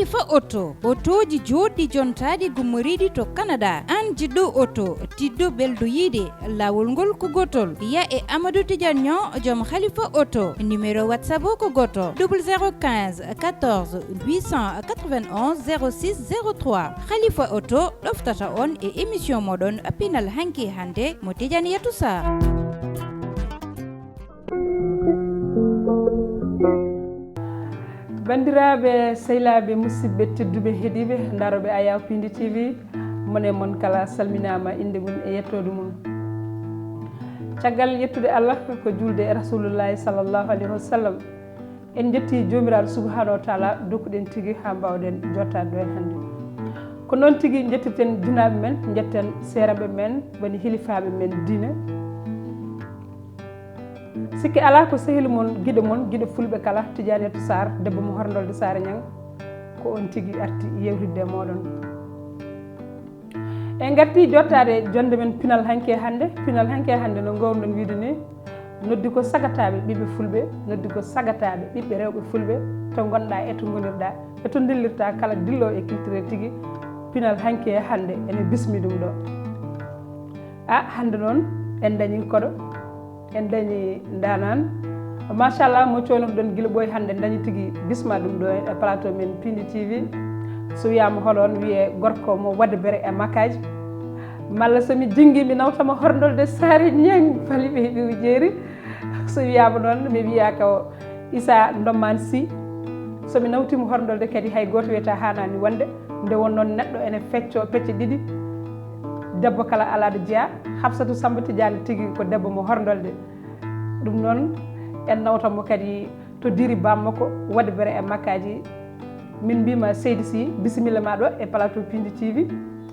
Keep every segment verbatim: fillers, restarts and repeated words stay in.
Khalifa Auto, otooji jooɗɗi jontaaɗi gummoriiɗi to Canada. Aan jiɗɗo oto, tiɗɗo belɗo yiide, laawol ngol ko gootol. Yah e Amadou Tidiane Niang, joom Khalifa Auto. Numéro WhatsApp o ko gooto, double zéro quinze quatorze huit cent quatre-vingt-onze zéro six zéro trois. Khalifa Auto ɗoftata on e émission mooɗon Pinal Hanki e Hannde mo Tidiane Yatou Sarr. Banndiraaɓe, sehilaaɓe, musidɓe tedduɓe, heɗiiɓe, ndaarooɓe Ayaw Pindi T V, mon e mon kala salminaama innde mum e yettoode mum. Caggal yettude Allah ko juulde e Rasulullaahi sallallaahu alayhi wa sallam, en njetti Joomiraaɗo subhaanahu wa taala, dokkuɗen tigi haa mbaawɗen jottaade ɗo e hannde. Ko noon tigi njettirten jinaaɓe men, njetten seeranɓe men, woni hilifaaɓe men diine. Sikke alaa ko sehil mon, giɗo mon, giɗo fulɓe kala, Tidiane Yatou Sarr, debbo mo Horndolde Saare Ñaŋ, ko on tigi arti yewtidde e mooɗon. En ngarti jottaade jonde men Pinal Hanki e Hannde. Pinal Hanki e Hannde, no ngoowruɗen wiide ni, noddi ko sagataaɓe ɓiɓɓe fulɓe, noddi ko sagataaɓe ɓiɓɓe rewɓe fulɓe, to ngonɗaa e to ngonirɗaa, e to ndillirtaa kala dillo e kiltire tigi. Pinal Hanki e Hannde ene bismi ɗum ɗo. A, hannde noon en dañi koɗo, en dañi ndaanaan. Machallah, mo coonotoɗen gila ɓooy hannde dañi tigi bisma ɗum ɗo e plateau men Pindi T V. So wiyaama hoɗo on, wiyee gorko mo waɗde bere e makkaaji. Malla so mi jinngii, mi nawtama Horndolde Saare Ñaŋ, Fali ɓe heɓi jeeri. So wiyaama noon, mi wiyaa ko Issa Ndommaan Sy. So mi nawtiima Horndolde kadi, hay gooto wiyata haanaani wonde. Nde won noon neɗɗo ene feccoo pecce ɗiɗi. Debbo kala alaa ɗo jeyaa. Hafsatu Sammba Tidiane tigi ko debbo mo Horndolde. Ɗum noon, en nawtan mo kadi to Diri Bamako, waɗde bere e makkaaji. Min mbiima Seydi Sy, bisimilla ma ɗo e plateau Pindi T V.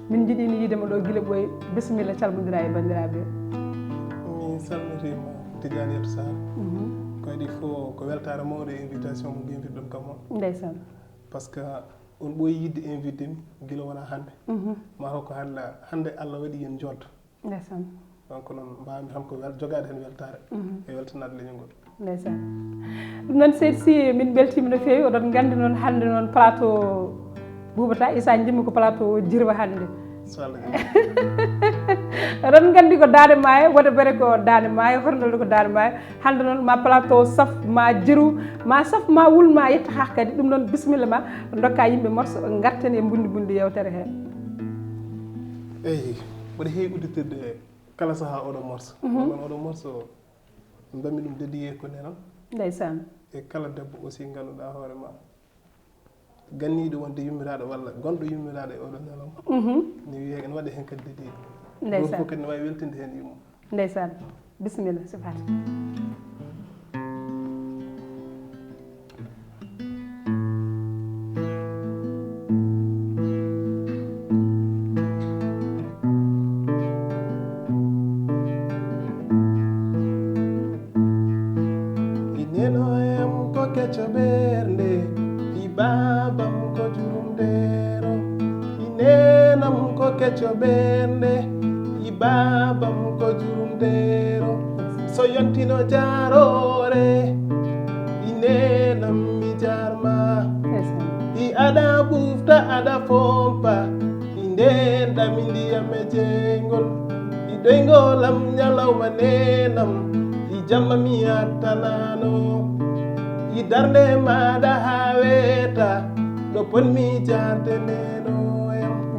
Min njiɗiino yiide ma ɗo gila ɓooy. Bisimilla, calmondira e banndiraaɓe. Mi salmitiima Tidiane Yatou Sarr. Mhm. Ko adii fof ko weltaare mawɗo e invitation mo mbiymiɗon kam o. Ndeysaan. Parce que on ɓooyi yiɗde invité mi gila wonaa hannde. Mhm. Maa ko hannde, hannde Allah waɗi en jooɗo. Ndeysaan. Donc noon, mbaawmi tan ko wel-, jogaade heen weltaare, mhm, e weltanaade leñol ngol. Ndeysaan. Ɗum noon, Seydi Sy, min mbeltiima no feewi. Oɗon nganndi noon, hannde noon plateau Boubacar Issa njimmi ko plateau Jirwa hannde. So Allah jaɓi. Oɗon nganndi ko Daande Maayo, waɗde bere ko Daande Maayo, Horndolde ko Daande Maayo. Hannde noon, ma plateau saf, ma jiru, ma saf, ma wul, ma yetta haa kadi. Ɗum noon, bisimilla ma, ndokka yimɓe morso, ngarten e mbundi mbundi yewtere he. Eyi, mboɗo heewi udditirde kala sahaa oɗo morso. Mhm. Ɗum noon, oɗo morso, mbaɗmi ɗum dédié ko nenam. Ndeysaan. E kala debbo aussi ngannduɗaa hoore ma ganniiɗo wonde yummiraaɗo walla gonɗo yummiraaɗo e oɗo ñalawma. Mhm. Ne wiyee ene waɗa heen kadi dédié. Ndeysaan. Gooto fof kadi ne waawi weltinde heen yummum. Ndeysaan. Bisimilla, Sifata. Ineno am ko kecco ɓernde, i baabam ko jurumdeero. Inenam ko kecco ɓernde, i baabam ko jurumdeero. So yontino jaaroore, inenam mi jaarma. I aɗa ɓufta, aɗa fompa, i ndeenɗa mi ndiyam e jeygol. I ɗoyngol am ñalawma nenam, i jamma mi attanano. I darnde maɗa haa weeta, ɗo ponmi jaarde neno yam.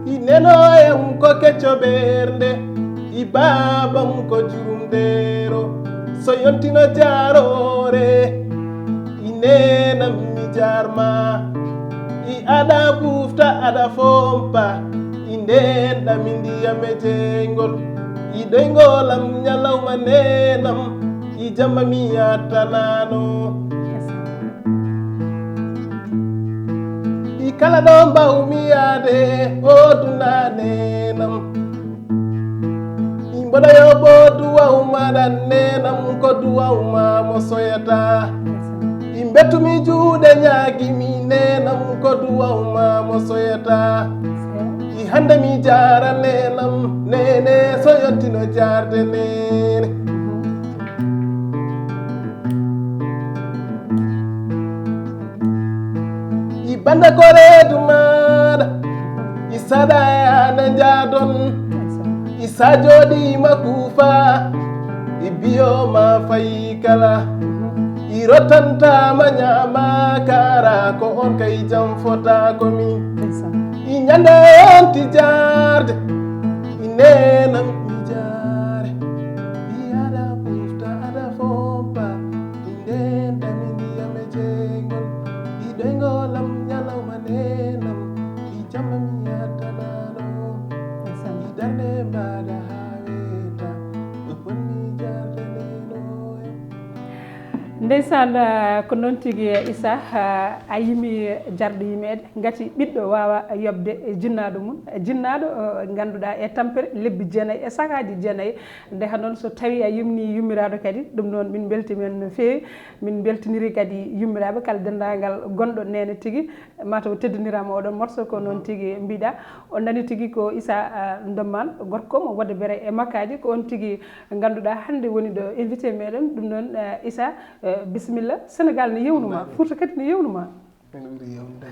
I neno yam ko kecco ɓernde, i baabam ko jurumdeero. So yontino jaaroore, i nenam mi jaarma. I aɗa ɓufta, aɗa fompa, i ndeenɗa mi ndiyam e jeygol. I ɗoyngol am ñalawma nenam, i jamma mi attanano. I kala ɗo mbawmi yaade, o duna nenam. I mboɗa yoɓo duwaw maɗa nenam, ko duwaw ma mo soyata. I mbettumi juuɗe ñaagimi nenam, ko duwaw ma mo soyata. I hannde mi jaara nenam, nene so yontino jaarde nene. Banda ko reedu maaɗa, i saɗa e ana njaadon, i sa jooɗiima kuufa, i biyo ma fayi kala, i rottanta ma ñaama kaara, ko on kay jam fota ko mi. I ñande on ti jaarde, i neenam mi jaare, i aɗa ɓufta aɗa fompa, i ndenta mi ndiyam e jeygol, i ɗoyngol am ñalawma neenam, i jamma mi yaddanano, i darde mbaɗa haa weeta, ɗo bonni jaarde neno. Ndeysaan, ah, ko noon tigi, eh, Issa, ah, a yimi jarɗe yimeede, ngati ɓiɗɗo waawa yoɓde e jinnaaɗo mum. Jinnaaɗo, eh, ngannduɗaa e tampere lebbi jeenayi e sakaaji jeenayi. Ndeha noon so tawii a yumnii yummiraaɗo kadi, ɗum noon min mbeltiima heen no feewi. Min mbeltiniri kadi yummiraaɓe kala denndaangal gonɗo neene tigi, mataw teddiniraama oɗon morceau ko noon tigi mbiɗa. On nani tigi ko Issa, ah, Ndommaan, gorko mo waɗde bere e makkaaji, ko on tigi ngannduɗaa hannde woni ɗo invité meɗen. Ɗum noon, eh, Issa, eh, bisimilla. Sénégal ne yewnuma, Fuuta kadi ne yewnuma. Ene ɓuri yewnude.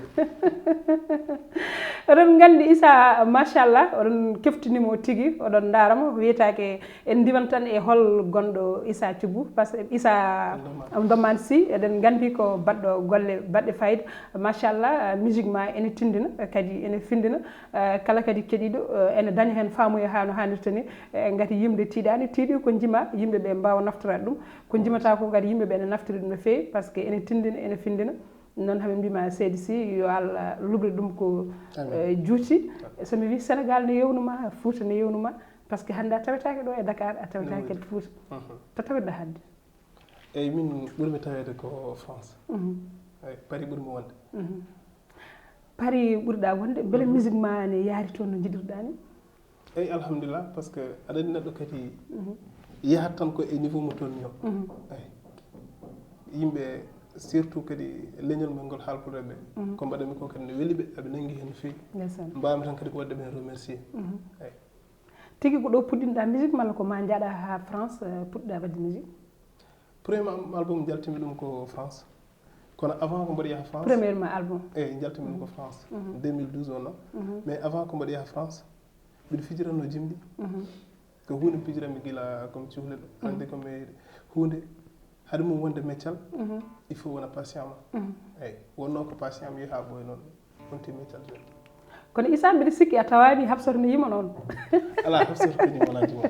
Oɗon nganndi Issa, machallah, oɗon keftinimo tigi, oɗon ndaaramo, wiyetaake en ndiwan tan e hol gonɗo Issa Thioub, parce que Issa Ndommaan Sy, eɗen nganndi ko baɗɗo golle baɗɗe fayida, machallah, musique ma ene tindina, kadi ene findina, eh, kala kadi keɗiiɗo, eh, ene daña heen faamuya haa no haanirta ni, eh, ngati yimde tiiɗaani, tiiɗi ko njima, yimɓe ɓe mbaawa naftoraade ɗum, ko njimata ko kadi yimɓe ɓe ene naftiri ɗum no feewi, parce que ene tindina, ene findina. Noon hamin mbima seedi si yo Allah lubre ɗum ko, eh, juuti. So mi wi Sénégal ne yewnuma, Fuuta ne yewnuma, parce que hannde a tawetaake ɗo e Dakar, a tawetaake kadi Fuuta. To tawirɗa hannde? Eyyi, min ɓurmi taweede ko France. Eyyi, Paris ɓurmi wonde. Paris ɓurɗa wonde, mbele musique ma ne yaari toon no njiɗirɗa ni? Eyyi, alhamdulillah, parce que aɗa anndi neɗɗo kadi yahat tan ko e niveau mo tolni o. Eyyi. Yimɓe, surtout kadi leñol men ngol haalpulɓe ɓe, ko mbaɗanmi ko kadi ne weli ɓe, aɓe nangi heen no feewi. Ndeysaan. Mbawmi tan kadi ko waɗde ɓen remercier. Eyyi. Tigi ko ɗo puɗɗinɗa musique malla ko ma jaaɗa ha France, eh, puɗɗa waɗde musique? Premier album jaltimi ɗum ko France. Kono avant ko mbaɗi yaha France. Premier ma album? Eyyi, jaltimi ɗum ko France. Deux mille douze o non. Mais avant ko mbaɗi yaha France, mbiɗo fijiranno jimɗi. Ko huunde pijiranmi gila comme cuhlel. Hannde ko mi huunde, haade mum wonde meccal, il faut wona patient ma. Eyyi, wonno ko patient mi yaha ɓooy noon. On tigi mi calmini. Kono Issa, mbiɗa sikki a tawaani Hafsatu no yima noon. Alaa, Hafsatu ko yima, alaa yima.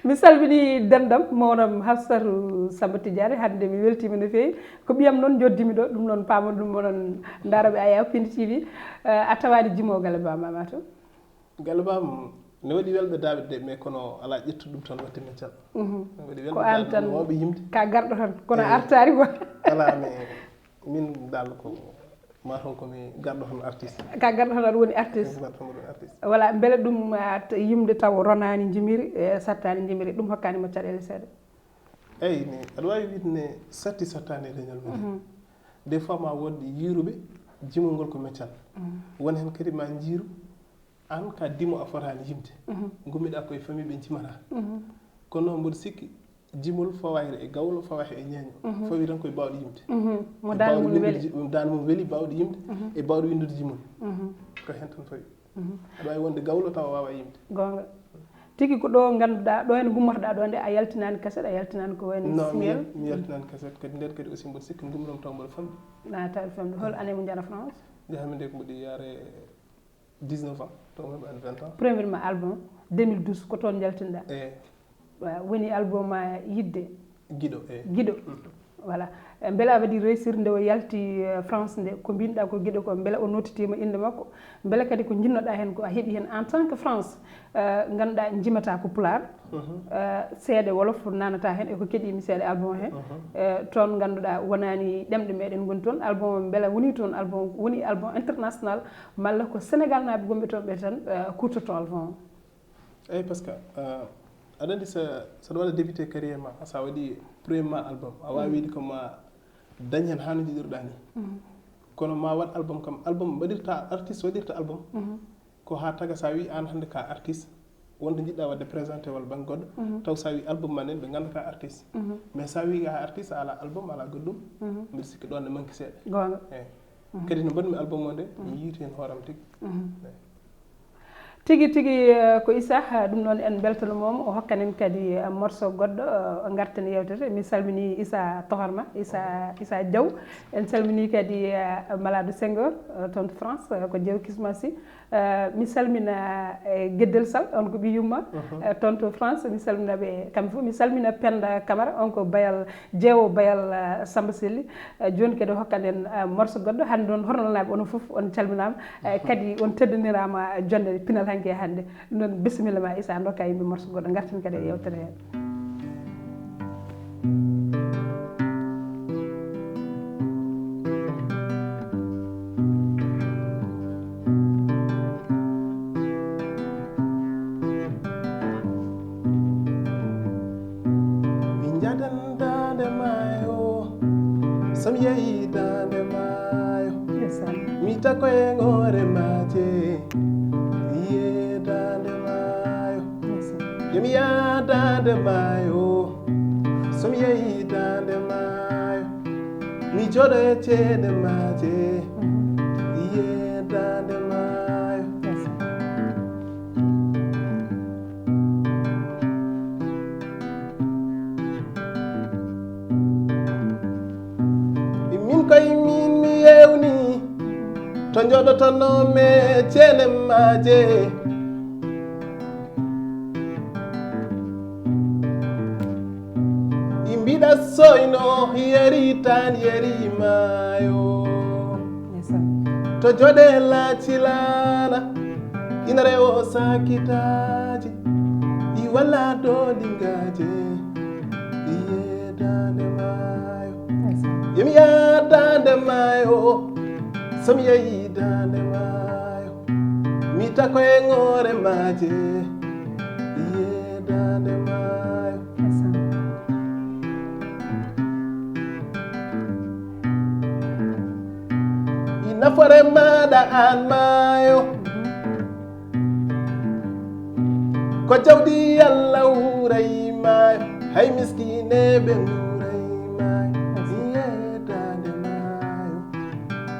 Mi salmini denndam, mawnam Hafsatu Samba Tidiane, hannde mi weltiima no feewi. Ko ɓiyam noon njoddimi ɗo, ɗum noon paamon ɗum, onon ndaarooɓe Aya Pindi T V. Eh, a tawaani jimo galle ba mama to? Galle ba am, ne waɗi welɓe daaɓe de, mais kono alaa ƴettu ɗum tan waɗde meccal. Ne waɗi welɓe daaɓe, mawɓe yimde. Ko aan tan ka garɗo tan, kono a artaari quoi. Alaa, mais Min dal ko mataw ko mi garɗo hono artiste. Ka garɗo hono aɗa woni artiste. Garɗo hono artiste. Voilà, mbele ɗum, ah, t-, yimde taw ronaani njimiri, eh, sattaani njimiri, ɗum hokkaani mo caɗeele seeɗa? Eyyi, ni aɗa waawi wiide ne satti sattaani e leñol men. Des fois ma wood yiiruɓe jimol ngol ko meccal. Won heen kadi ma njiiru aan ka dimo a fotaani yimde. Ngummiɗa koye famille ɓe njimata. Kono mboɗo sikki jimol fawayre e gawlo, fawayre e ñeeño. Fawi tan koye baawɗo yimde. Mo daande mum weli. Daande mum weli, baawɗo yimde, e baawɗo winndude jimol. Ko heen tan fawi. Aɗa waawi wonde gawlo tawa waawa yimde. Goonga. Tigi ko ɗo ngannduɗaa, ɗo heen ngummotoɗaa ɗo nde a yaltinaani kaset, a yaltinaani ko wayno single? Non, mi yal-, mi yaltinaani kaset. Kadi nden kadi aussi mboɗo sikki ngummotoɗo taw mboɗo famɗi. Na tawi famɗi. Hol année mo njara France? Njahami nde ko mboɗo yaare dix-neuf ans, to mbaɗi vingt ans. Premier ma album deux mille douze, ko toon njaltinɗa? Eyi. Wa-, woni album ma Yiɗde? Giɗo, eyi. Giɗo. Voilà. Eh, mbele a waɗi réussir nde o yalti, eh, France nde, ko mbinɗa ko Giɗo ko, mbele o nottitima innde makko, mbele kadi ko jinnoɗa heen ko a heɓi heen en tant que France, eh, ngannduɗa jimata ko Pulaar, eh, seeɗa Wolof nanata heen, e ko keɗimi seeɗa album heen. Eh, toon ngannduɗa wonani ɗemɗe meɗen ngoni toon, album mbele woni toon, album woni album international, malla ko Sénégal naaɓe gonɓe toon ɓe tan, eh, kuutorto album o? Eyi, parce que, eh, aɗa anndi sa, saɗa waɗa débuté carrière ma, sa waɗi premier ma album, a waawi wiide ko ma dañ heen haa no njiɗirɗa ni. Kono ma waɗ album kam, album mbaɗirta, artiste waɗirta album. Ko haa taga sa wi aan hannde ka artiste, wonde njiɗɗa waɗde présenté walla bannge goɗɗo, taw sa wi album ma nden ɓe ngannda ka artiste. Mais sa wi a artiste, a ala album, a ala goɗɗum, mbiɗa sikki ɗon ne manque seeɗa. Goonga. Eyi. Kadi no mbaɗmi album o nde, mi yiiti heen hooram tigi. Eyi. Tigi tigi, eh, ko Issa, eh, ɗum noon en mbeltanooma mo, o hokkan en kadi, eh, morceau goɗɗo, eh, o ngarten yeewtere. Mi salminii Issa Tohorma, Issa, Issa Diaw. En calminii kadi, eh, Malado Senghor, eh, toon to France, eh, ko Diaw Kismasi. Eh, mi salmina, eh, Geddel Sall, on ko ɓiy yumma, eh, toon to France. Mi salmina ɓe kamɓe fof. Mi salmina Penda Camara, on ko bayal, jeewo bayal, eh, Samba Selli. Eh, jooni kadi o hokkan en, eh, morceau goɗɗo. Hannde noon, hornolnaaɓe onon fof, on calminaama. Eh, kadi on teddiniraama, eh, jonnde pinal hanki e hannde. Ɗum noon, bisimilla ma, Issa, ndokka yimɓe morceau goɗɗo, ngarten kadi e yeewtere he. Min jadan daande maayo, so mi yehi daande maayo, mi tako e ngoore maaje, iye daande maayo. Yo mi yaha daande maayo, so mi yehi daande maayo, mi jooɗo e ceede maaje, iye daande maayo. Min koye min mi yewni to jooɗotonoo me ceene maaje. I mbiɗa soyno yeri tan yeri maayo. To jooɗe laaci laana ina rewo sakitaaji. I walla doolingaaje. Iye daande maayo. Yo mi yaha daande maayo. So mi yehi daande maayo, mi tako e ngoore maaje. Iye daande maayo. I nafoore maaɗa aan maayo. Ko jawdi Yalla wuuray maayo, hay miskineeɓe nguuray maayo. Mi yehi daande maayo,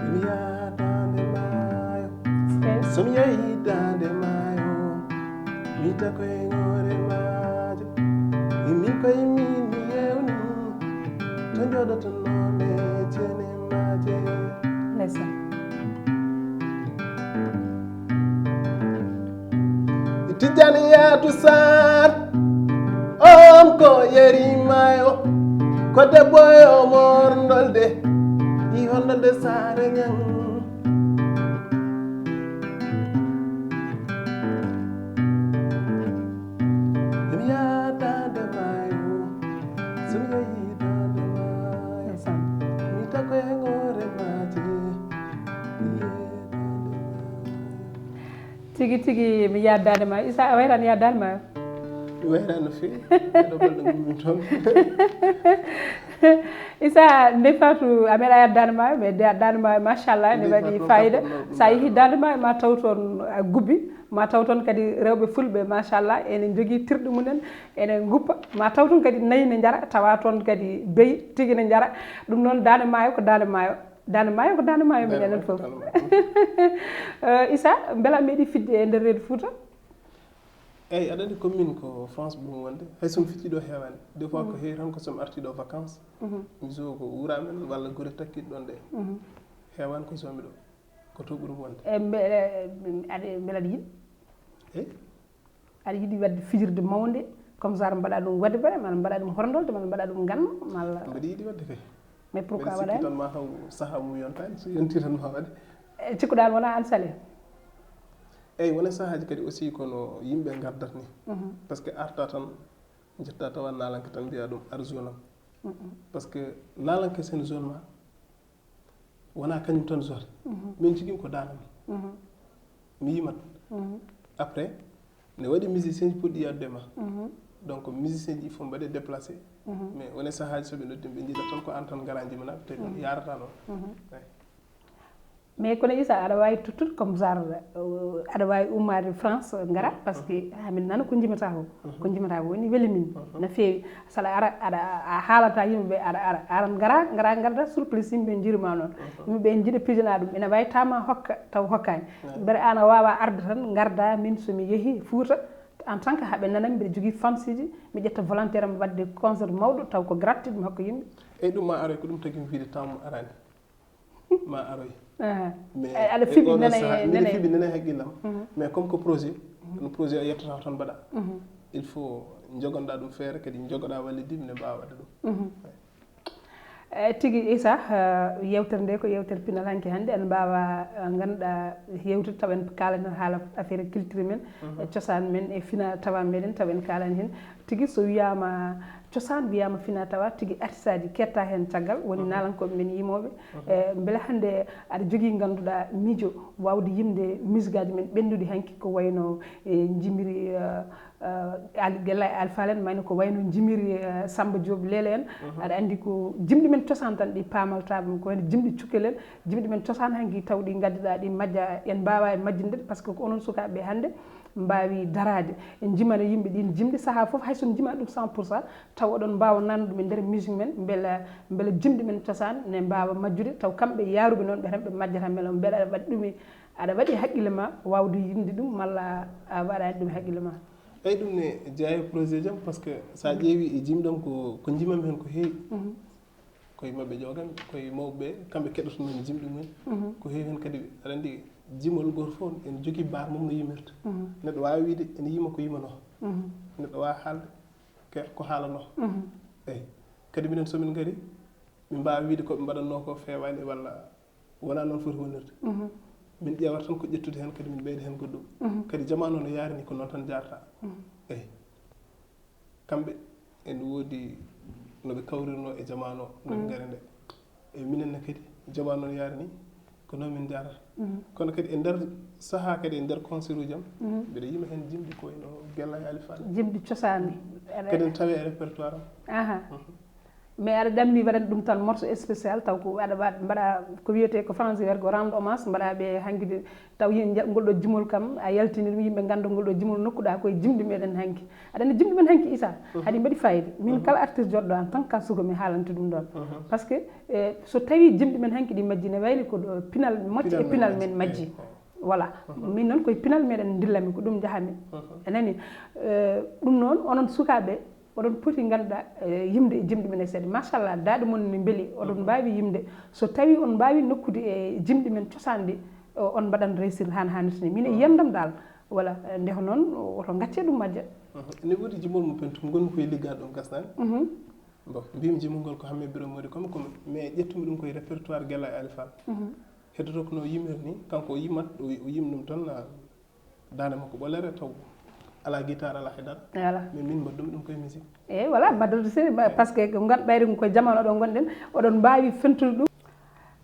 mi yaha daande maayo. So mi yehi daande maayo, mi tako e ngoore maaje. E min koye min mi yewni to jooɗotonoo me ceene maaje. Ndeysaan. Tijjani Yaatu Saar, on ko yeri maayo, ko debbo e Omor Ndolde, i Hondolde Saare Ñaŋ. Duniya daande maayo, so mi yehi daande maayo, mi tako e ngoore maaje. Tigi tigi, mi yaadaani ma. Issa, a wayraani yaadaani ma? Mi wayraani no feewi. Miɗo balɗe ngummi toon. Issa, Ndeye Fatou, a meeɗa yaadaani ma, mais de yaadaani ma, machallah, ne waɗi fayida. Sa yehi daande ma, ma taw toon a gubbi, ma taw toon kadi rewɓe fulɓe, machallah, ene njogii tirɗi mumen, ene nguppa, ma taw toon kadi nayi ne njara, tawa toon kadi beyi tigi ne njara. Ɗum noon, daande maayo ko daande maayo. Daande maayo ko daande maayo, minen fof. Eh, Issa, mbela meeɗi fijde e nder reedu Fouta? Eyi, aɗa anndi commune ko France ɓuri wonde. Hay so mi ficcii ɗo heewaani. Des fois ko heewi tan ko so mi artii ɗo vacances. Mi suwa ko wuro amen walla gure takkiiɗe ɗoon ɗe. Heewaani ko so mi ɗo. Ko to ɓuri wonde. E mbe-, e, aɗa, mbela aɗa yiɗi? Eyi. Aɗa yiɗi waɗde fijirde mawnde, comme ça aɗa mbaɗa ɗum waɗde bane, mala mbaɗa ɗum horndolde, mala mbaɗa ɗum nganma, mala. Mbeɗa yiɗi waɗde kay. Mais pourquoi waɗaani? Mbeɗa sikki tan ma taw sahaa mum yontaani, so yontii tan ma waɗe. E, cikkuɗaa wona aan sale? Eyi, wona sahaaji kadi aussi kono yimɓe ngardat ni. Parce que arta tan, njetta tawa naalanke tan mbiya ɗum ar zone am. Parce que naalanke sen zone ma, wona kañum tan zone. Min jogii ko daande am. Mi yimat. Après, ne waɗi musicien ji puɗɗi yadde ma. Donc musicien ji il faut mbaɗe déplacé. Mais wona sahaaji so ɓe noddi ɓe njiɗa tan ko aan tan ngara jibina, te ɗum yarata noon. Eyi. Mais kono Issa, aɗa wawi tuttude comme genre, euh, aɗa wawi ummade France, ngara, parce que hamin nana ko jimata ko. Ko jimata ko woni weli min, no feewi. Sala ara, aɗa, a haalata yimɓeɓe, aɗa ara, aran ngara, ngara, ngarda surprise, yimɓe jiiruma noon. Yimɓeɓe jiiɗa pijana ɗum, ina wawi tama hokka, taw hokkani. Beele an a wawa arde tan, ngarda, min somi yeehi Fouta, en tant que haɓe nanami, mbiɗa jogui fansiji, mi ƴetta volontaire am wadde concert mawɗo, taw ko gratuit, mi hokka yimɓe. Eyyi, ɗum ma aroy, ko ɗum tagui mi wiide tawmo arani. Ma aroy. Mais aɗa fiɓi nana e, nana e fiɓi nana e haqqillam. Mais comme ko projet, no projet o yettata tan mbaɗa. Il faut jogonɗa ɗum feere, kadi jogoɗa wallidi, mine mbawa wadde ɗum. Eyyi, tigi Issa, eh, yewtere nde ko yewtere pinal hanki hannde, en mbawa, eh, ganduɗa, yewtude taw en kalani haala affaire culture men, e cosaan men, e fina tawa meɗen, taw en kalani hen. Tigi so wiyama cosaan, wiyama fina tawa, tigi artisaji ketta hen caggal, woni nalankoɓe men yimoɓe. Eh, beele hannde aɗa jogui ganduɗa miijo wawde yimde musique aji men ɓennuɗi hanki ko wayno, eh, jimiri, eh, eh, Ali, Gella e Alpha Lane, mayno ko wayno jimiri, eh, Samba Diop Lele en. Aɗa andi ko jimɗi men cosaan tan ɗi pamaltaɓe, ko wayno jimɗi cukkel en, jimɗi men cosaan hanki taw ɗi gaddiɗa ɗi majja, en mbawa e majjinde, par ce que ko onon sukaɓe hannde mbawi darade, en jimana yimɓe ɗin jimɗi saaha foof, hayso en jima ɗum cent pour cent, taw oɗon mbawa nannude ɗum e nder musique men, beele, beele jimɗi men cosaan ne mbawa majjude, taw kamɓe yaruɓe noon ɓe tan ɓe majjata beele on, beele aɗa waɗi ɗum e, aɗa waɗi haqqille ma wawde yimde ɗum, malla a waɗani ɗum e haqqille ma? Eyyi, ɗum ne jeeya e projet jam, par ce que sa ƴeewi e jimɗam ko, ko jimam hen ko heewi. Koye mabɓe ƴoganɓe, koye mawɓe ɓe, kamɓe keɗoto noon jimɗi mumen. Ko heewi hen kadi, aɗa andi, jimol goto fof ene jogui bar mum no yimirta. Neɗɗo wawi wiide ene yima ko yimano. Neɗɗo wawi haalde ke-, ko haalano. Eyyi. Kadi minen somin gari, min mbawa wiide koɓe mbaɗanno ko fewani walla wona noon foti wonirde. Min ƴeewata tan ko ƴettude hen, kadi min ɓeyda hen goɗɗum. Kadi jamanu o no yarini, ko noon tan jarata. Eyyi. Kamɓe ene woodi no ɓe kawrirno e jamanu o, no ɓe ngari nde. E minen ne kadi, jamanu o yaari ni, ko noon min njaarata. Kono kadi e nder sahaa kadi, e nder concert uji am, mbiɗa yima heen jimɗi ko wayno Gella e Alifane. Jimɗi cosaan. Kadi ne tawee e répertoire am. Aha. Mais aɗa ɗamni waɗan ɗum tan morceau spécial, taw ko aɗa waɗ-, mbaɗa ko wiyetee ko français wiyata ko rendre hommage, mbaɗa ɓe hanki de, taw yen nja-, ngol ɗo jimol kam, a yaltini ɗum, yimɓe ngannda ngol ɗo jimol nokkuɗa koye jimɗi meɗen hanki. Aɗa anndi jimɗi men hanki, Issa, haɗi mbaɗi fayida. Min kala artiste joɗɗo en tant que suka mi haalanta ɗum ɗon. Parce que, eh, so tawi jimɗi men hanki ɗi majji ne wayli ko ɗo pinal moƴƴi e pinal men majji. Voilà. Min noon koye pinal meɗen ndillami, ko ɗum njahami. A nani? Eh, ɗum noon, onon sukaaɓe, oɗon poti ngannduɗaa, eh, yimde e jimɗi men e seeɗa. Machallah, daaɗe mon ne mbeli, oɗon mbaawi yimde. So tawi on mbaawi nokkude e jimɗi men cosaan ɗi, o-, on mbaɗan réussir han hannirta ni. Min e yiyam ɗam daal. Voilà, eh, nde ko noon, woto ngacce ɗum majja. Ene woodi jimol mo pentum, ngonmi koye liggaade ɗum gasnaani. Bon, mbimi jimol ngol ko Hammee Birom Moodi Kome, Kome, mais ƴettumi ɗum koye répertoire Gella e Alifane. Heddoto ko no yimir ni, kanko o yimat, o, o yim ɗum tan, ah, daande makko ɓolere taw alaa guitare, alaa hay dara. Voilà. Mais min mbaɗdumi ɗum koye musique. Eyyi, voilà, mbaɗdumi siri, ba-, parce que ko ngal ɓayri ko jamanu oɗon ngonɗen, oɗon mbaawi fentude ɗum.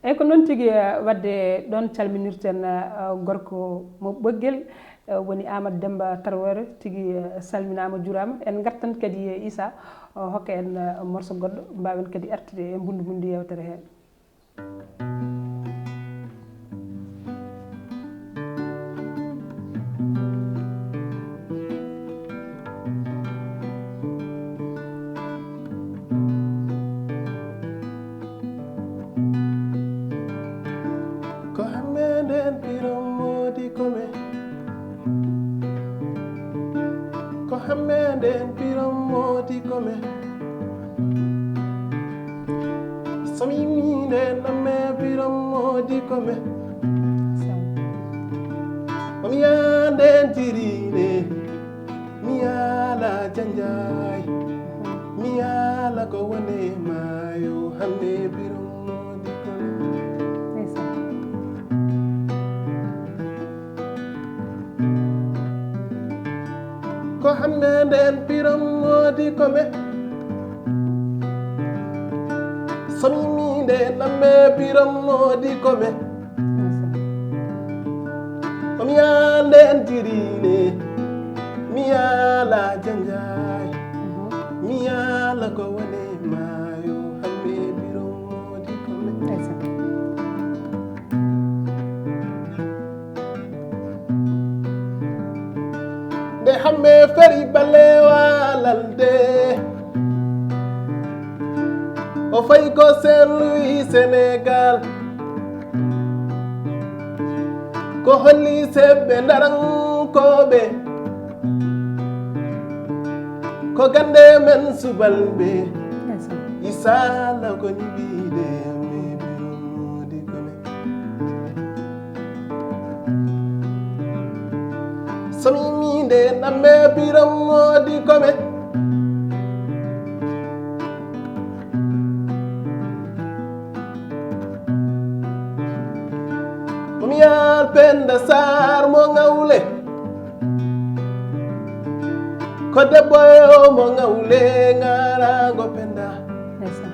Eyyi, ko noon tigi, eh, wadde ɗoon calminirten, eh, gorko mo Ɓoggel, eh, woni Amadou Demba Traoré, tigi, eh, salminaama, juuraama. En ngartan kadi, eh, Issa, eh, hokka en, eh, morceau goɗɗo, mbaawen kadi artude e mbunndi mbunndi yeewtere hee. Ko Hammee ndeen Birom Moodi Kome. Ko Hammee ndeen Birom Moodi Kome. So mi yimii ndeen Hammee Birom Moodi Kome. Ko mi yaande en jiriinde, mi yaala janjaay, mi yaala ko wone maayo, Hammee Birom Moodi Kome. Ndeysaan. Ko Hammee ndeen Birom Moodi Kome. So mi yimii ndeen Hammee Birom Moodi Kome. Ko mi yaande en jiriinde, mi yaala janjaay, mi yaala ko wone maayo, Hammee Birom Moodi Kome. Ndeysaan. Fayi ko Saint-Louis, Sénégal. Ko holli seɓɓe ndarankooɓe? Ko gannde men subalɓe. Issa Law ko ñiɓiiɗe, mi Birom Modi Kone. So mi yimii nde namme Birom Modi Kome. Ko mi yaal Penda Sarr mo Ngawle. Ko debbo e o mo Ngawle ŋaaraango Penda. Ndeysaan.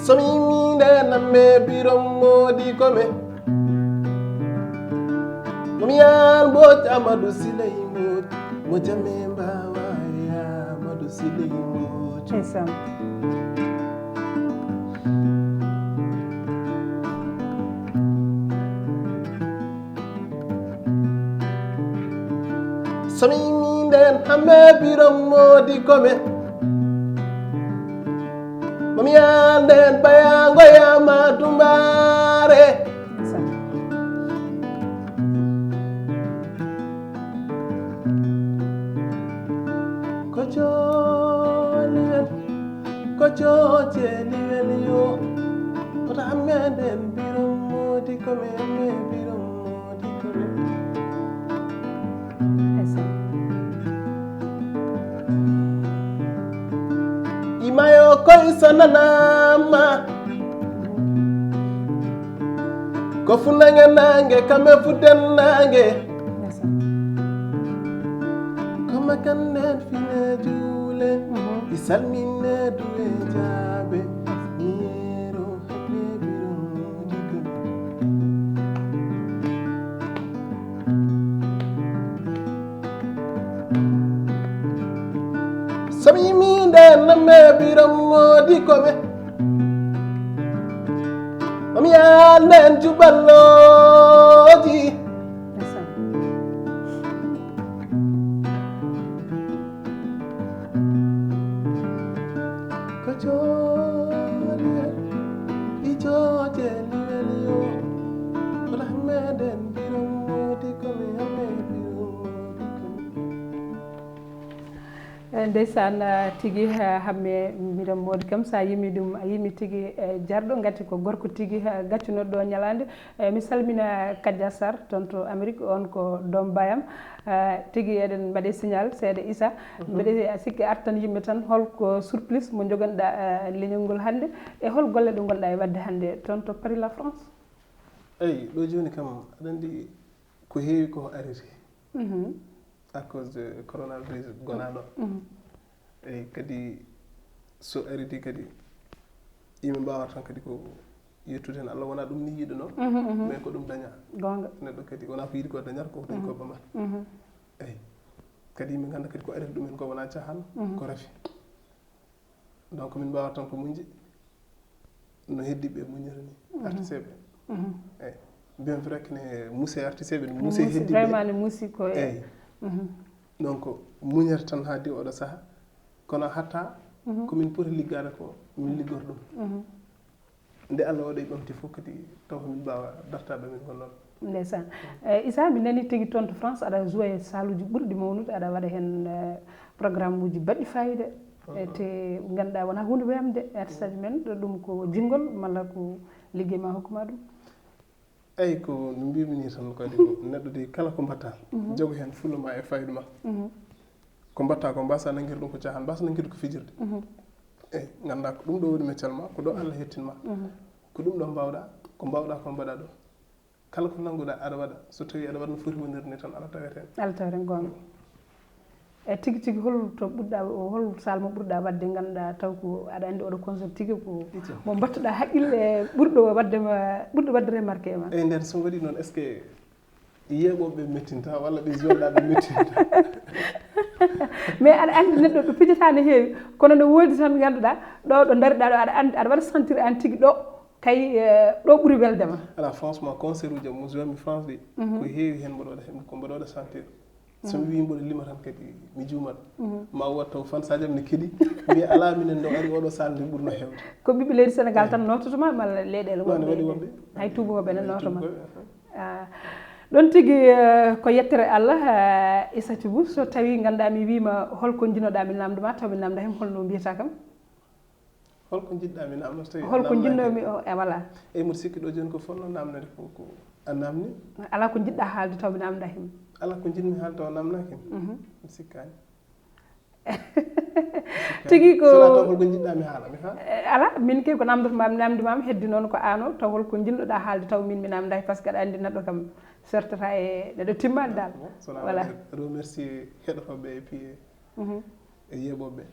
So mi yimii nde namme Birom Modi Kome. Ko mi yaal Mbodj Amadou Siley Mbodj. Mo jame mbawa e Amadou Siley Mbodj. Ndeysaan. So mi yimii nden hamme Birom Modi Kome. Mo mi yaal nden bayango yama Dumbaare. Ko jooli en, ko joojeli en yo. Koto hamme nden Birom Modi Kome, hamme Birom Modi Kome. Ndeysaan. Imayo koy so nanama. Ko funange nange, kame futen nange. Ndeysaan. Ko makanden fine juule. Mhm. I salmine duwe jaabe. Miro. So mi yimii nden namme Birom Modi Kome. Mo mi yaal nden juballoji. Ko jooli en, i jooje liwel yo. Kola meɗen Birom Modi Kome, hamme Birom Modi Kome. Eh, ndeysaan, eh, tigi, eh, hamme Birom Modi kam, so a yimi ɗum, a yimi tigi, eh, jarɗo, ngati ko gorko tigi, eh, gaccunoɗo ɗo ñalaande. Eh, mi salmina Kadja Sarr, toon to Amérique, on ko doom bayam. Eh, tigi eɗen mbaɗe signal seeɗa Issa. Mhm. Mbeɗe sikki artan yimɓe tan, holko surprise mo joganɗa, eh, leñol ngol hannde, e hol golle ɗe ngonɗa e waɗde hannde toon to Paris, la France? Eyi, ɗo jooni kam, aɗa anndi ko heewi ko ariri. Mhm. À cause de coronavirus gonaaɗo. Mhm. Eyi, kadi so aridi kadi, yimɓe mbaawata tan kadi ko yettude heen Allah, wonaa ɗum ni yiɗunoo, mhm, mhm, mais ko ɗum dañaa. Goonga. Neɗɗo kadi wonaa ko yiɗi ko dañata, ko dañ ko, mhm, ɓamat. Mhm. Eyi, kadi yimɓe ngannda kadi ko ariri ɗumen ko wonaa caahan, mhm, ko rafi. Donc min mbaawata tan ko muñde no heddiiɓe muñata ni, mhm, artisteeɓe. Mhm. Eyi, bien vrai que ne musi artisteeɓe, ne musi heddiiɓe. Vraiment ne musi ko e. Eyi. Mhm. Donc, muñata tan haa di oɗo saha. Kono hatta, mhm, ko min poti liggaade ko, min liggor ɗum. Mhm. Nde Allah waɗi ɓamti fof kadi, taw ko min mbaawa dartaade min ko noon. Ndeysaan. Eh, Issa, mi nani tigi toon to France, aɗa jouer e saaluuji ɓurɗi mawnude, aɗa waɗa heen, eh, programme uji baɗɗi faayiida. Mhm. Eh, te ngannduɗaa wonaa huunde wemde, artiste men, ɗum ko jinngol, malla ko liggey ma hokku ma ɗum? Eyi, ko no mbimi ni tan, kadi ko neɗɗo de, kala ko mbaɗta, mhm, jogo heen fulla ma e fayida ma. Mhm. Ko mbaɗta ko, mbasa nanngirde ɗum ko caahan, mbasa nanngirde ko fijirde. Mhm. Eyi, ngannda ko ɗum ɗo woni meccal ma, ko ɗo Allah hettin ma. Mhm. Ko ɗum ɗo mbawɗa, ko mbawɗa ko mbaɗa ɗo. Kala ko nannguɗa aɗa waɗa, so tawi aɗa waɗa no foti wonirde ni tan, Allah tawete heen. Allah tawete heen, goonga. E tigi tigi, hol to ɓurɗa, hol salle mo ɓurɗa waɗde, ngannduɗaa taw ko aɗa anndi oɗo concert tigi ko mo mbattuɗa haqqille ɓurɗo waɗde ma, ɓurɗo waɗde remarqué e ma? Eyi, nden so waɗi noon, est-ce que yeeɓooɓe mettinta walla ɓe joueur ɓe mettinta? Mais aɗa anndi neɗɗo ɗo pijata ne heewi, kono ne woodi tan ngannduɗaa ɗo, ɗo ndariɗaa ɗo, aɗa anndi, aɗa waɗa sentir aan tigi ɗo kay, eh, ɗo ɓuri welde ma. Ala, franchement, concert uji am mo joué mi France ɗi, mhm, ko heewi heen mboɗo waɗa heen, ko mboɗo waɗa sentir. So mi wii mboɗo lima tan kadi mi juumat. Ma wot taw fan Sadio ne keɗi. Mbiya alaa minen ɗo ari oɗo sal nde ɓurno heewde. Ko ɓiɓɓe leydi Sénégal tan noototoma malla leyɗeele woɗɓe? Waɗi woɗɓe. Hay tuubakooɓe ne nootoma. Ah, ɗon tigi, eh, ko yettere Allah, eh, Issa Thioub, so tawi ngannduɗaa mi wiima holko njiɗnoɗaa mi namdoma, taw mi namda heen holno mbiyata kam? Holko njiɗɗaa mi namdo so tawi holko njiɗnomi o, e voilà. Eyi, mboɗo sikki ɗo jooni ko fotno namnede fof ko a namni. Alaa ko njiɗɗaa haalde taw mi namda heen? Alaa ko njiɗmi haalde taw namnaaki mi. Mboɗo sikkaani. Tigi ko so taw holko njiɗɗaa mi haala mi haala. Eh, alaa, min kay ko namdotoma mi namdimama heddi noon ko ano taw holko njiɗnoɗaa haalde taw min mi namdaaki, par ce que aɗa anndi neɗɗo kam sertata e neɗɗo timmaani dal. Voilà. Remercier heɗotooɓe e piye e yeeɓooɓe.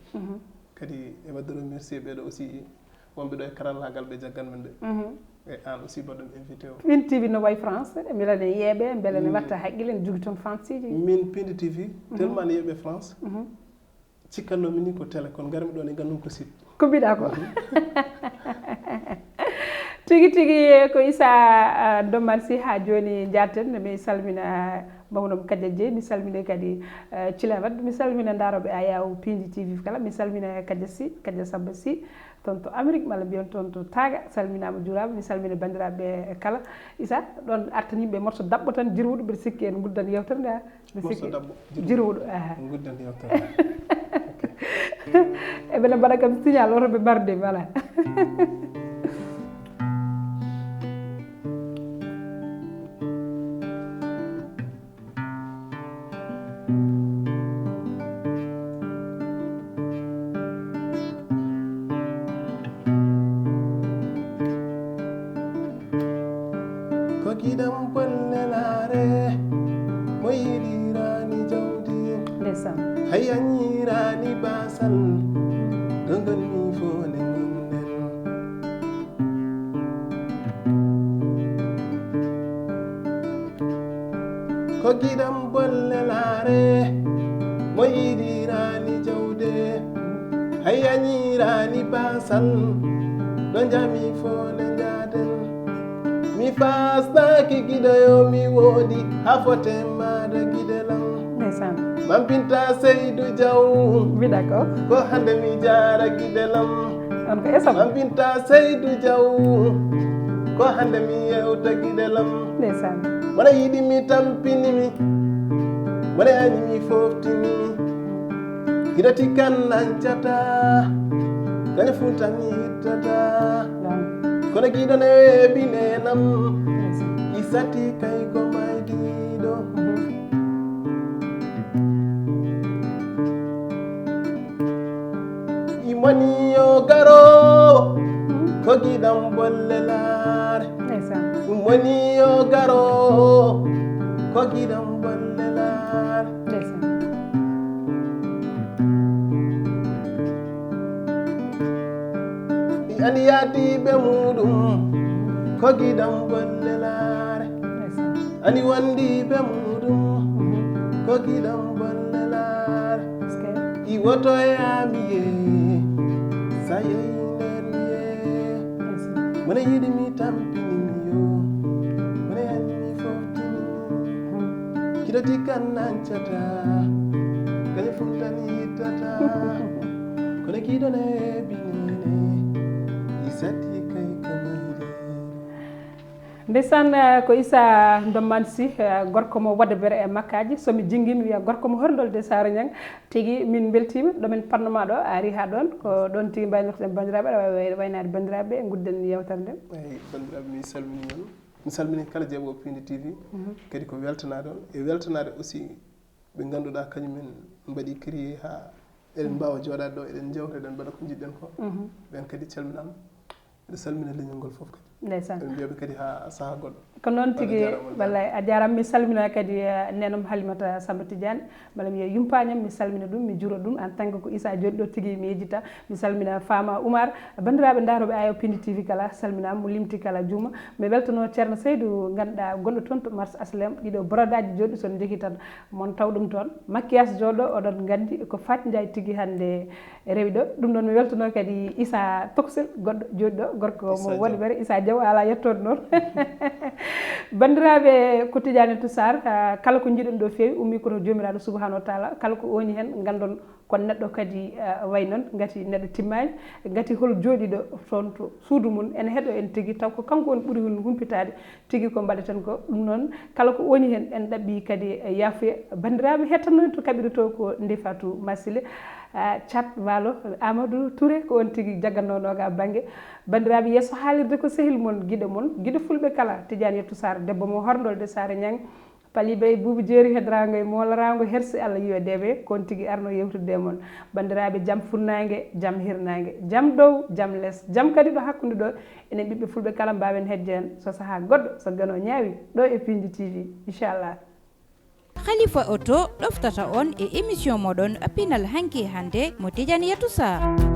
Kadi e waɗde remercier ɓeeɗo aussi wonɓe ɗo e karallaagal ɓe jaggan men ɓe. E an aussi mbaɗɗum invité o. Pindi T V no wayi France, mbele ne yeeɓe, mbele ne watta haqqille, ne jogi toon Fransiji. Min Pindi T V, tellement ne yeeɓe France, cikkannoomi ni ko télé, kono ngarmi ɗo ne nganndu ko site. Ko mbiɗa ko. Tigi tigi ko Issa, ah, Domman Sy, haa jooni njaaten, mi salmina Mawnam Kadia Dieye, mi salmina kadi, eh, Thilé Wade, mi salmina ndaarooɓe Ayaw Pindi T V kala, mi salmina Kadia Sy, Kadia Samba Sy, toon to Amérique, malla mbiyon toon to Taaga, salminaama, juuraama, mi salmina banndiraaɓe kala. Issa, ɗon artan yimɓe morso daɓɓo tan, jirwuɗo, mbiɗa sikki en nguddan yewtere nde, ha? Mbiɗa sikki morso daɓɓo, jirwuɗo. Jirwuɗo, aha. Nguddan yewtere nde. Ok. Eɓe no mbaɗa kam signal, oto ɓe mbarde, voilà. Ko giɗam bolle laare, mo yiɗirani jawdi. Ndeysaan. Hay a ñiirani basal, ɗo ngonmi fof ne ngonɗen. Ko giɗam bolle laare, mo yiɗirani jawde, hay a ñiirani basal, ɗo njami fof ne njaaden. Mi faasnaaki giɗo yo mi woodi, haa fote maada giɗe lam. Ndeysaan. Mampinta Seydou Diaw. Mbiɗa ko. Ko hannde mi jaara giɗe lam. On ko Esam. Mampinta Seydou Diaw. Ko hannde mi yewta giɗe lam. Ndeysaan. Mona yiɗi mi tampini mi. Mona ani mi foftini mi. Giɗo tikkan nancata. Kañum funtan yittata. Naam. Kono giɗo ne weeɓi nenam. Ndeysaan. Isati kay ko maydiɗo. Mhm. Imoni yo garo, ko giɗam bolle laare. Ndeysaan. Imoni yo garo, ko giɗam bolle laare. Ndeysaan. Mi andi yaadiiɓe muɗum, ko giɗam bolle laare. Ndeysaan. Ani wondiiɓe muɗum, ko giɗam bolle laare. Est-ce que? I woto e ami ye, sa yeyi nden ye. Ndeysaan. Mona yiɗi mi tampini mi yo, mona yani mi foftini. Hmm. Kiɗo tikkan nancata, kañum funtan yittata. Kono kiɗo ne binine, i satti kay kamayde. Ndeysaan, eh, ko Issa Domman Sy, eh, gorko mo Wadde Bere e Makkaaji. So mi jinngii, mi wiya gorko mo Horndol de Saare Ñang. Tigi, min mbeltiima. Ɗo min panno maa ɗo, a arii haa ɗoon. Ko ɗoon tigi mbaynortoɗen banndiraaɓe, aɗa waawi waynaade banndiraaɓe, ngudden yeewtere nde. Eey, banndiraaɓe, mi salminii on. Mi salminii kala jeeɓoowo Pindi T V. Mhm. Kadi ko weltanaade on. E weltanaade aussi ɓe ngannduɗaa kañum en mbaɗi créé haa eɗen mbaawa jooɗaade ɗo, eɗen njewta, eɗen mbaɗa ko njiɗɗen ko. Mhm. Ɓeen kadi calminaama. Mbiɗa salmina leñol ngol fof kadi. Ndeysaan. Eɗen mbiya ɓe kadi haa sahaa goɗɗo. Ko noon tigi, wallay, a jaaraama. Mi salmina kadi, eh, nenom Halimata Samba Tidiane, mbala mi wiya yumpaañam, mi salmina ɗum, mi juura ɗum, en tant que ko Issa jooɗi ɗo tigi, mi yejjita, mi salmina Fama Oumar, banndiraaɓe ndaarooɓe Ayaw Pindi T V kala, salminaama, mo limti kala juuma. Mi weltanoo Ceerno Seydou, ngannduɗaa gonɗo toon to Marché H L M, ɗiɗo brodaaji jooɗi, so on njehii tan, mon taw ɗum toon. Maquillage jooɗo, oɗon nganndi ko Faty Ndiaye tigi hannde rewi ɗo. Ɗum ɗoon mi weltanoo kadi Issa Tokosel, goɗɗo jooɗi ɗo, gorko mo Issa Wadde Bere, Issa Diaw. Ala yettoode noon. Banndiraaɓe, ko Tidiane Toussar, ah, kala ko njiɗon ɗo feewi, ummi ko to Joomiraaɗo Subhanahu wa Taala. Kala ko woni heen, nganndon ko neɗɗo kadi, ah, way noon, ngati neɗɗo timmaani, ngati hol jooɗiiɗo toon to suudu mum, ene heɗo en tigi, taw ko kanko woni ɓuri heen humpitaade tigi ko mbaɗeten ko. Ɗum noon, kala ko woni heen, en ɗaɓɓi kadi, eh, yaafuya. Banndiraaɓe, hettanno en to kaɓirɗe to ko Ndeye Fatou Massile, ah, Thiat Waalo, Amadou Touré, ko on tigi jagganno nooga bannge. Banndiraaɓe, yeeso haalirde ko sehil mon, giɗo mon, giɗo fulɓe kala, Tidiane Yettou Sarr, debbo mo Horndolde Saare Ñang, Pali Bey, Buubu Jeeri, hedrango e moolaraango, herse Allah yiwa dewe, ko on tigi arno yewtude e mon. Banndiraaɓe, jam funnaange, jam hirnaange, jam dow, jam les, jam kadi ɗo hakkunde ɗo, enen ɓiɓɓe fulɓe kala mbaawen hedde heen so sahaa goɗɗo, so gano ñaawi, ɗo e Piindi T V, inchallah. Khalifa Auto ɗoftata on e émission moɗon Pinal Hanki e Hannde mo Tidiane Yettou Sarr.